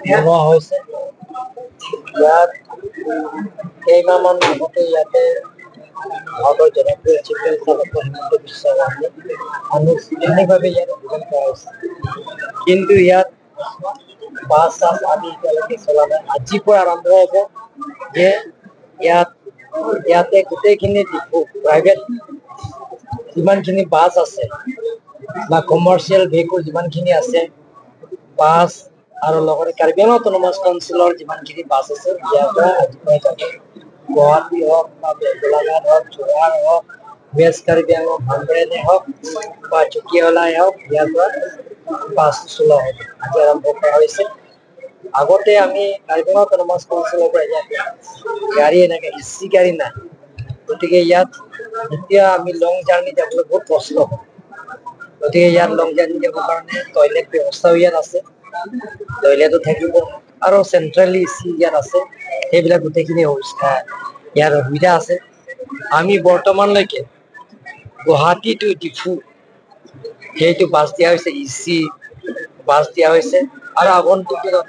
বনোৱা হৈছে। ইয়াত কেইমাহমান আগতে ইয়াতে ভাৰতৰ জনপ্ৰিয় chief minister doctor Himanta Biswa শৰ্মাই আনুষ্ঠানিকভাৱে ইয়াত উদ্বোধন কৰা হৈছে। কিন্তু ইয়াত বাছ চাছ আদি এতিয়ালৈকে চলা নাই। আজিৰ পৰা আৰম্ভ হ'ব যে ইয়াতে গোটেইখিনি ডিপু প্ৰাইভেট যিমানখিনি বাছ আছে বা কমাৰ্চিয়েল ভেহিকুল যিমানখিনি আছে বাছ আৰু লগতে কাৰ্বি আংলং অট'নমাছ কাউন্সিলৰ যিমানখিনি বাছ আছে, ইয়াৰ পৰা আজিৰ পৰা যাব। গুৱাহাটী হওক বা গোলাঘাট হওক, যোৰহাট হওক, ৱেষ্ট কাৰ্বি আংলং হামৰেণে হওক বা চকীহলাই হওক, ইয়াৰ পৰা বাছ চলোৱা হ'ব। আজি আৰম্ভ কৰা হৈছে। আগতে আমি কাৰ্বি আংলং অট'নমাছ কাউন্সিলৰ পৰা ইয়াত গাড়ী এনেকে এচি গাড়ী নাই। গতিকে ইয়াত এতিয়া আমি লং জাৰ্ণি যাবলৈ বহুত কষ্ট হয়। গতিকে ইয়াত লং জাৰ্ণি যাবৰ কাৰণে টয়লেট ব্যৱস্থাও ইয়াত আছে, টয়লেটো থাকিব আৰু চেণ্ট্ৰেলি এচি ইয়াত আছে। সেইবিলাক গোটেইখিনি ইয়াৰ সুবিধা আছে। আমি বৰ্তমানলৈকে গুৱাহাটী টু ডিফু সেইটো বাছ দিয়া হৈছে, এচি বাছ দিয়া হৈছে। আৰু আগন্তুক দিনত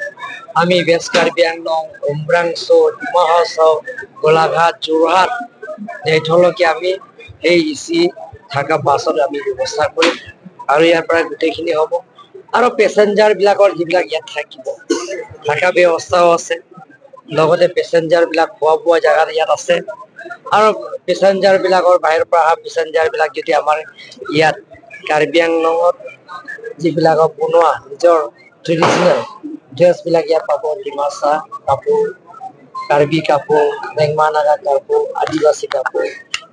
আমি ৱেষ্ট কাৰ্বি আংলং, উমৰাংচু, ডিমা হাছাও, গোলাঘাট, যোৰহাট এইঠলৈকে আমি সেই এচি থকা বাছত আমি ব্যৱস্থা কৰিম আৰু ইয়াৰ পৰা গোটেইখিনি হ'ব। আৰু পেচেঞ্জাৰ বিলাকৰ যিবিলাক ইয়াত থাকিব, থকা ব্যৱস্থাও আছে, লগতে পেচেঞ্জাৰ বিলাক খোৱা বোৱা জেগা ইয়াত আছে। আৰু পেচেঞ্জাৰ বিলাকৰ বাহিৰৰ পৰা অহা পেচেঞ্জাৰ বিলাক যদি আমাৰ ইয়াত কাৰ্বি আংলঙত যিবিলাকক বনোৱা নিজৰ ট্ৰেডিশ্যনেল ড্ৰেছ বিলাক ইয়াত পাব, ডিমাচা কাপোৰ, কাৰ্বি কাপোৰ, ৰেংমা নাগা কাপোৰ, আদিবাসী কাপোৰ,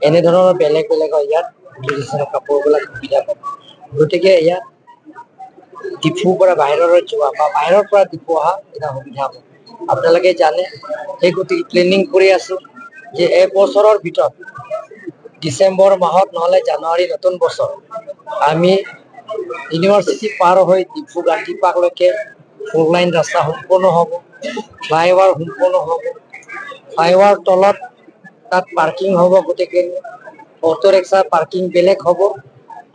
এনেধৰণৰ বেলেগ বেলেগৰ ইয়াত ট্ৰেডিশ্যনেল কাপোৰবিলাক সুবিধা পাব। গতিকে ইয়াত ডিফুৰ পৰা বাহিৰলৈ যোৱা বা বাহিৰৰ পৰা ডিফু অহা এটা সুবিধা হ'ব। আপোনালোকে জানে, সেই গতিকে প্লেনিং কৰি আছো যে এবছৰৰ ভিতৰত ডিচেম্বৰ মাহত নহ'লে জানুৱাৰী নতুন বছৰ আমি ইউনিভাৰ্চিটি পাৰ হৈ ডিফু গান্ধী পাৰ্কলৈকে ফ'ৰ লাইন ৰাস্তা সম্পূৰ্ণ হ'ব, ফ্লাইঅভাৰ সম্পূৰ্ণ হ'ব। ফ্লাইঅভাৰ তলত তাত পাৰ্কিং হ'ব, গোটেইখিনি অটো ৰিক্সা পাৰ্কিং বেলেগ হ'ব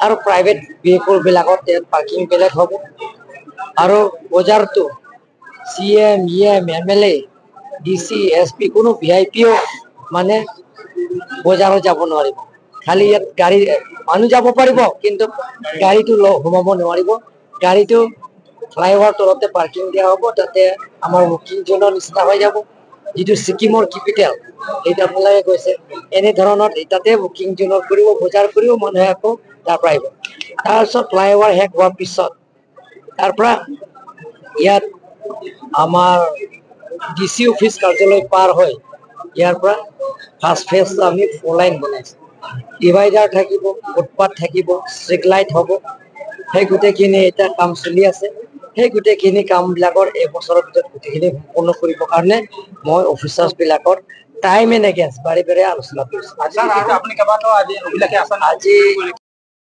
আৰু প্ৰাইভেট ভেহিকুল বিলাকত ইয়াত পাৰ্কিং বেলেগ হ'ব। আৰু বজাৰটো CM, EM, MLA, DC, SP কোনো ভিআইপিও মানে বজাৰত যাব নোৱাৰিব। খালি ইয়াত গাড়ী মানুহ যাব পাৰিব, কিন্তু গাড়ীটো সোমাব নোৱাৰিব। গাড়ীটো ফ্লাইঅভাৰ তলতে পাৰ্কিং দিয়া হ'ব। তাতে আমাৰ ৱকিং জোনৰ নিচিনা হৈ যাব, যিটো ছিকিমৰ কেপিটেল সেইটো আপোনালোকে কৈছে, এনেধৰণৰ তাতে ৱকিং জোনত কৰিব, বজাৰ কৰিব মানুহে, আকৌ তাৰ পৰা আহিব। তাৰপিছত ফ্লাইঅভাৰ শেষ হোৱাৰ পিছত তাৰ পৰা ইয়াত আমাৰ ডি চি অফিচ কাৰ্যালয় পাৰ হৈ ইয়াৰ পৰা ফাৰ্ষ্ট ফেজ আমি ফ'ৰ লাইন বনাইছোঁ। ডিভাইডাৰ থাকিব, ফুটপাথ থাকিব, ষ্ট্ৰীট লাইট হ'ব। সেই গোটেইখিনি এতিয়া কাম চলি আছে। সেই গোটেইখিনি কামবিলাকৰ এইবছৰৰ ভিতৰত গোটেইখিনি সম্পূৰ্ণ কৰিবৰ কাৰণে মই অফিচাৰ্ছ বিলাকৰ টাইম এণ্ড এগেইন বাৰে বাৰে আলোচনা কৰিছোঁ। আপুনি কেইবাটাও আজি অভিলেখে আছে। আজি